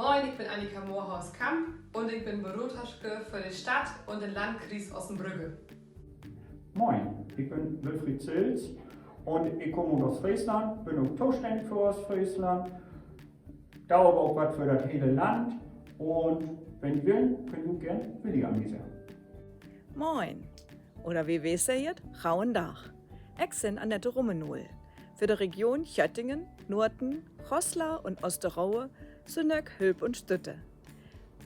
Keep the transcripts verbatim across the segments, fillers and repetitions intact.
Moin, ik bün Annika Moorhaus-Kamp un ik bün Beraderske för de Stadt un den Landkreis Ossenbrügge. Moin, ik bün Wilfried Zilz un ik kaam ut Oostfreesland, bün ok tostännig för Oostfreesland, do aver ok wat för dat hele Land. Un wenn ji willen, köönt ji ok geern Willi an mi seggen. Moin. Oder wie wi seggt, goen Dag. Ik bün Annette Rummenigge. För de Region Göttingen, Norden, Goslar un Osterode sük ik Hülp un Stütte.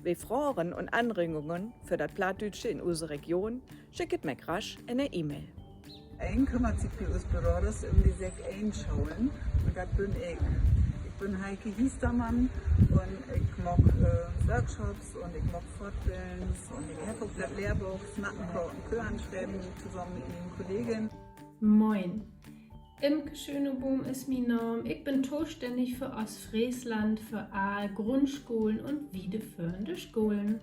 Bi Fragen un Anregungen för dat Plattdüütsche in use Region schicket mi rasch ene E-Mail. Een kümmert sik bi us Beraders üm de Sek-een-Scholen, un dat bün ik. Ik bün Heike Hiestermann un ik maak Workshops un ik maak Fortbillens un ik heff ok dat Lehrbook Snacken, Praten, Kören schreven, tosamen mit mien Kollegin. Moin. Imke Schönebohm is mien Naam. Ik bün tostännig för Oostfreesland, för all Grundscholen un wiederföhrende Scholen.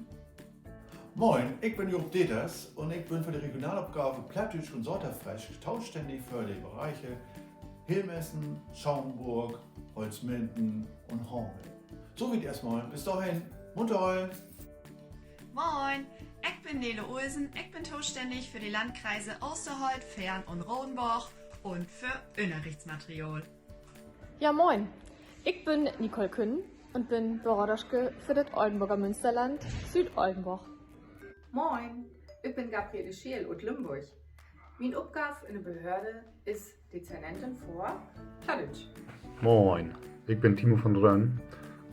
Moin, ik bün Joop Deters un ik bün för de Regionalopgave Plattdüütsch un Saterfreesch tostännig för de Bereiche Hilmessen, Schaumburg, Holzminden un Hameln. So wiet eerstmal. Bit dorhen, munter hollen. Moin, ik bün Nele Olsen. Ik bün tostännig för de Landkreise Oosterholt, Verden un Rodenborg un för Ünnerrichtsmaterial. Ja, moin. Ik bün Nicole Kühn un bün Beraderske för dat Ollenborger Münsterland, Süüdollenborg. Moin, ik bün Gabriele Scheel ut Lümborg. Mien Opgaav in de Behörde is Dezernentin för Plattdüütsch. Moin, ik bün Timo von Rönn.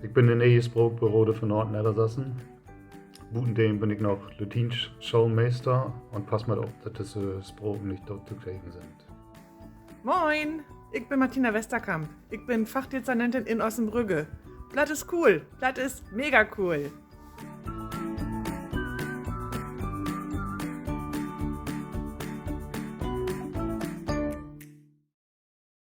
Ik bün de ne'e Spraakberader för Noordneddersassen. Butendem bün ik noch Lateinschoolmeester un pass mit op, dat düsse Spraken nich doot to kriegen sünd. Moin, ik bün Martina Westerkamp. Ik bün Fachdezernentin in Ossenbrügge. Platt is cool. Platt is mega cool.